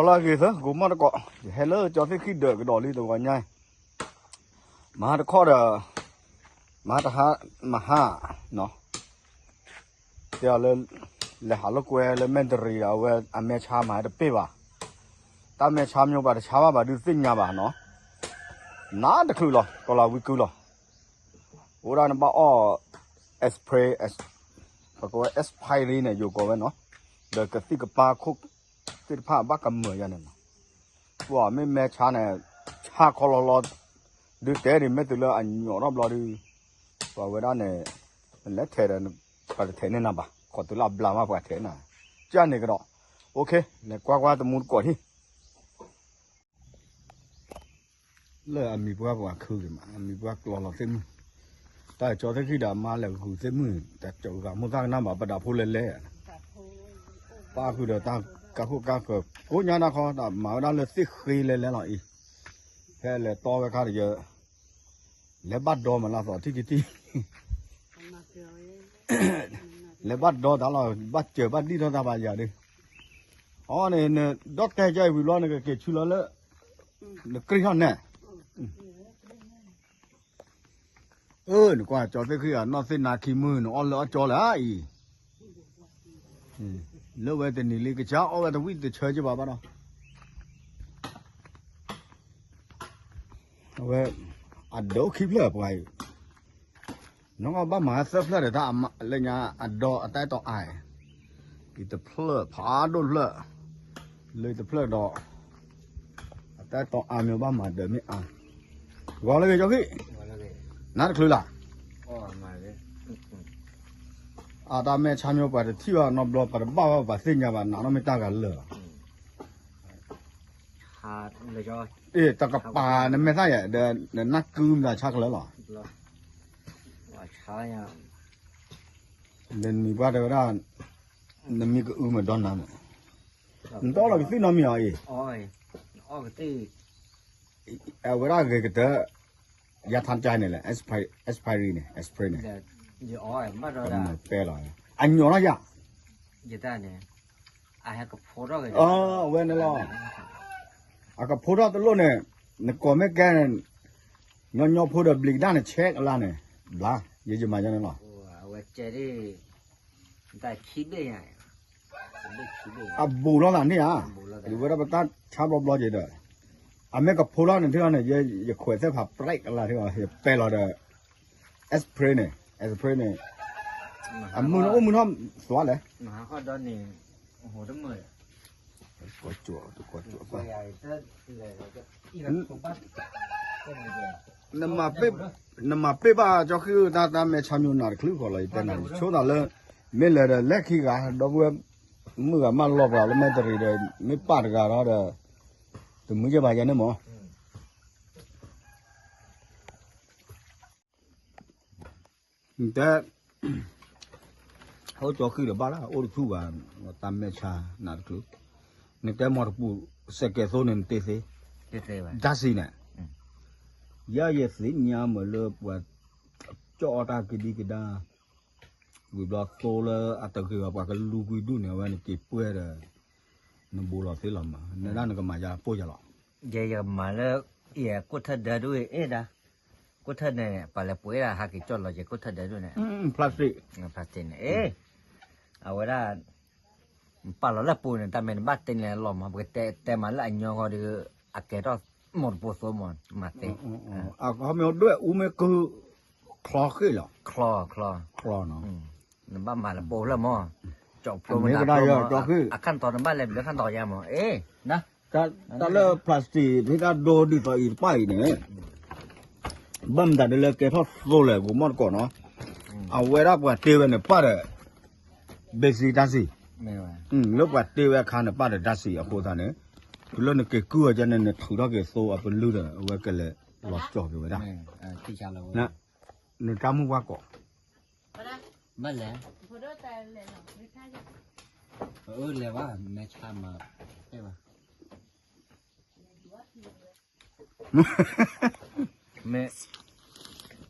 ဂ့ၤသၢ ဂိၤမီၢ်တကိး ယဟဲလၢကၠီသ့ၣ်ဃံၣ်ဒၢးကဒီးလံတဂီၤညါ, မဟါတခီဒီး မဟါတဟါ မဟါနီၤ, တဲအီၤလၢ လဲၤဟးလိာ်ကွဲလၢမဲၢ်တရံးဒီး အဝဲအမဲာ်ဆါမၤတပ့ၢ်ဘၣ်, တၢ်မဲာ်ဆါမၠိပှၤတဆါဘၣ်ဘၣ်ဒုးသ့ၣ်ညါဘၣ်နီၤ, နါတချုးလီၤ ကီၤလၤဝံကုလီၤ, အိၣ်ဒၣ်နဘၣ်အီၣ် express ပကဝဲ expiry န့ၣ် ယိၤကီးဝဲနီၤ, ဒီးကသံၣ်ကပၤခိၣ်သ့ၣ်တဖၣ်ဘၣ်ကမၢၤယါန့ၣ်နီၤ, ပှၤမ့ၢ်မဲာ်ဆါန့ၣ် ဆါခီလီၤလီၤ, ဒုးတဲဒ်မ့ၢ်တုၤလၢအညီထီၣ်ဘျီဒုး, ပှၤဝဲဒၣ်န့ၣ် လဲၤထဲးဒီး ပှၤတထဲးန့ၢ်နၤဘၣ်, ခီတုၤလၢအဘျါမးပှၤထဲးနၤ, ကၢ်န့ၣ်ကဒီး, အိၣ်ခ့ လဲၤကွၢ်ကွၢ်တမူတကိးထံၣ် လၢအမံၤပှၢ်ပှၤခုက့ၤမး အမံၤပှၢ်ကျီလီၤသ့ၣ်မုၢ်, တၢ်ကၠီသ့ၣ်ဃံၣ်ဒီးအမါလဲၤဂုာ်သ့ၣ်မုၢ်, တၢ်ကၠီဂၤမိၢ်သၣ်ကနၣ်ဘၣ်ပဒးဖိလဲၤလဲၤ, ပၣ်ဃုာ်ဒီးတၢ်ကါခိၣ်ကါဃၢၤ ကိးညါနၢ်ခီ တၢ်မၤဝဲဒၣ်လၢသ့ၣ်ဃ့လဲၤလဲၤလီၤအံၤ, ဖဲလဲၤတီဝဲခါတယၢ လဲၤဘၣ်ဒီမးလၢသိးထံၣ်ကထံၣ် လဲၤဘၣ်ဒီတၢ်လီၤ ဘၣ်စၢၤဘၣ်ဒံၣ်ထီၣ်တၢ်ဘၣ်ယၤဒုး, အီန့ၣ် နဒီၣ်တဲာ်ကၢအံၤဝံၤဘျီ နကက့ၤဆူလီၤလၢ နကြံၢ်ထီၣ်နဲၣ်, အၢ နကွၢ်ကၠီသ့ၣ်ဃံၣ်အနီၢ်သ့ၣ်နါခံမုၢ် နအီၣ်လၢအီၣ်ကၠီလၢအံၤ, လၢဝဲတနံၤလံကစၢ်အီၣ်ဝဲတဝံၣ်တဆၢက့ဘၣ်ဘၣ်ဒီး အဝဲ အဒိခံဖျၢၣ်ပှၤအံၤ, နကဘၣ်မၤသၢဖျၢၣ်ဒီးတၢ်အမါလၢညါ အဒိအတၢ်အဲၣ်တီအါ, အံၤတဖျၢၣ်ဖးဒိၣ်တဖျၢၣ်, လၢတဖျၢၣ်ဒီး အတၢ်အဲၣ်တီအါမ့ၢ်ဘၣ်မၤဒၢးမ့ၢ်အါ, ဂီၤလၢဂ့ၤကၠီခံ, နါတချုးလၢ် အတၢ်မဲာ်ဆါမ့ၢ်ပှၤတထံၣ်ဘၣ်နီတဘျီ ပှၤတဘၣ်ဘၣ်ပှၤသ့ၣ်ညါဘၣ် နးနီၢ်မ့ၢ်တၢ်ဂၤလၢာ်လီၤ, အ့ တကပၤနမဲာ်သၣ်ယဲ ဒီးနနၢ်ကုမတၤဆါကလၢာ်လီၤ, နမံၤပှၢ်တဲဝဲဒၣ် နမံၤကအုမ့ၢ်ဒီနၤန့ၣ်, နတအီၣ်လီၤကသံၣ်နီတမံၤအီၤအံၤ, အဝဲဒၣ်ဂ့ၤကတၢၢ် ယါထါတကါန့ၣ်လဲၣ် expiry န့ၣ် expiry န့ၣ်, ပဲလီၤ, အညီထီၣ်ယါ, အဝဲန့ၣ်လီၤ, အကဖိထီၣ်တလိၣ်န့ၣ်, နကိးမ့ၢ်ကဲန့ၣ်, ညီညီဖိဒီးဘျံးကဒါန့ၣ် ဆဲးကလါန့ၣ်, ဘျါ, ယယမၤယါန့ၣ်လီၤ အဘူးလိာ်သးန့ၣ်ဧါ, ဝဲဒၣ်ပတၢ်ဆါဘျီဘျီက့ၤဒီး, အမ့ၢ်ကဖိထီၣ်န့ၣ်ထံၣ်လီၤန့ၣ် ယခွဲးသ့ၣ်ဖးပြဲးကလါထံၣ်လီၤ ယပဲလီၤဒီး, express န့ၣ်, express န့ၣ်, အမုၢ်နအိၣ်မုၢ်ထီၣ်သွါလဲၣ် နမၤပ့ၢ်ဘၣ်ကၠီဃံတၢ်တၢ်မဲာ်ဆါမၠိနၤတချုးဃီလီၤ ယတဲနၤ ဆိသးလၢ မ့ၢ်လဲၤဒီးလဲၤခံဂၤ ဒီပုၢ်ဝဲၢ်မုၣ်ဂၤမၢလီၤပှၤလၢမဲာ်တရံးဒီး မ့ၢ်ပာ်တဂၤဒီး တမုာ်က့ဘၣ်ယဲန့ၣ်မး နတဲ ဟိကၠီဃံဒီးဘၣ်လၢ အိၣ်တဆူၣ်ဘၣ် တၢ်မဲာ်ဆါနၤတချုး နတဲမီတပူၤ စဲးကဲးသိန့ၣ် နတ့သ့ တၢ်စံးန့ၣ် ယဲယသ့ၣ်ညါမးလၢပှၤ ကၠီၣ်အီၣ်တၢ်ကဒံကဒါ ဝံၤဘျီသိလၢအတဂ့ၤဘၣ် ပှၤကလူကွံာ်ဒူၣ်န့ၣ် အဝဲနက့ၤပှဲၤဒီး နဘူးလီၤသ့လီၤမး နဒၣ်နကမၤယါပိၢ်ယါလီၤ ယဲယကမၤလၢ ယကိၣ်ထၢၣ်ဒၢဒူၣ်အ့ၣ်ဒၣ် ကိၣ်ထၢၣ်န့ၣ် ပှၤလဲၤပှ့ၤဒၣ်ဟးက့ၤကၠီၣ်လီၤက့ၤကိၣ်ထၢၣ်ဒၢဒူၣ်န့ၣ် plastic န့ၣ် အ့ၣ် အဝဲဒၣ် ပာ်လီၤလၢပူၤန့ၣ် တၢ်မ့ၢ်နဘၣ်တဲန့ၣ်လီၤမး ပကတဲတဲမးလၢအညီဃီဒီး အကဲထီၣ်မိၢ်တပိာ်သိမး မၤသ့ အခီမ့ၢ်ဒွဲၣ်အူမ့ၢ်ကု ချီဃ့ၢ်လီၤ ချီ ချီ ချီနီၤ နဘၣ်မၤလၢပိာ်ဖျၢၣ်မး ကၠီၣ်ဖျိမနၤဖျိမး အခၣ်တီၤနဘၣ်လဲၤဘျၢခၣ်တီၤယါမး အ့ၣ် တၢ်လၢ plastic မ့ၢ်တၢ်ဒိဒ်သိးအံၤတပၣ်အံၤန့ၣ် ဘၣ်မတၤဒ်လၢကဲထီၣ်သိလဲၣ် ဂိၤမီၣ်တကိးနီၤ အဝဲဒၣ်ပှၤတ့ဝဲန့ၣ်ပၣ်ဒီး basic တၢ်စံး လၢပှၤတ့ဝဲအခါန့ၣ် ပၣ်ဒီးတၢ်စံးအဃိသတးန့ၣ် တုၤလၢနက့ၤကုၢ်အီၤကန့ၣ် နထုးထီၣ်က့ၤသိအပလုၢ်ဒီး အဝဲကလဲၤလီၤကၠီၣ်က့ၤဝဲဒၣ် နတၢ်မုၢ်ပှၢ်ကိး ဘၣ်လဲၣ် အၢ လဲၤဘၣ် မဲာ်ဆါမၤ တဲဘၣ် မ့ၢ်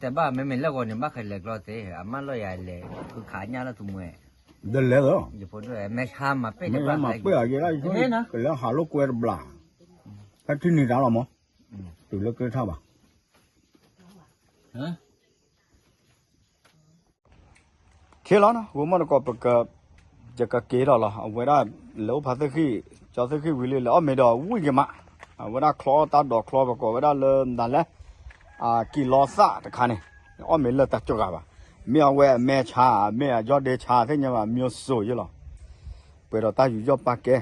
တဲဘၣ် မ့မ့ၢ်လၢဂီၤန့ၣ် ဘၣ်ဃးလဲၤကျီသ့ အမၢလီၤယၤလဲၤ ဃုခးညၣ်လၢသမူအဲ ဒီးလဲၤလီၤ, မ့ၢ်ယမၤပှဲၢ်အီၤက့ၤလၢ ကလဲၤဟးလိာ်ကွဲတဘျီ, တၢ်ထံၣ်န့ၢ်တၢ်လီၤမး, တုၤလၢကထၣ်ဘၣ် ခ့လီၤနီၤ ဂိၤမီၢ်တကိး ပက, ယကက့ၤထီၣ်လီၤ. အဝဲဒၣ်လဲၤအိၣ်ဖးသ့ၣ်ဃံၣ်, ကၠီသ့ၣ်ဃံၣ်ဝံၤလံ လဲၤအီၣ်မ့ၤဒီးဝံၣ်က့ၤမး, အဝဲဒၣ်ချီတၢ်ဒိးချီ ပကိးဝဲဒၣ်လၢဒၣ်လဲၣ်, အကံၢ်လီသၣ်တခါန့ၣ်, အီၣ်မ့ၤလၢတၢ်စှၤဂၤဘၣ်, မ့ၢ်အဝဲအမဲဆါ, မ့ၢ်အယီၢ်ဒ့ဆါသ့ၣ်ညါဘၣ် မ့ၢ်စိၤယ့လီၤ, ပှဲၤဒီးတၢ်ယူးယီၣ်ပာ်ကဲ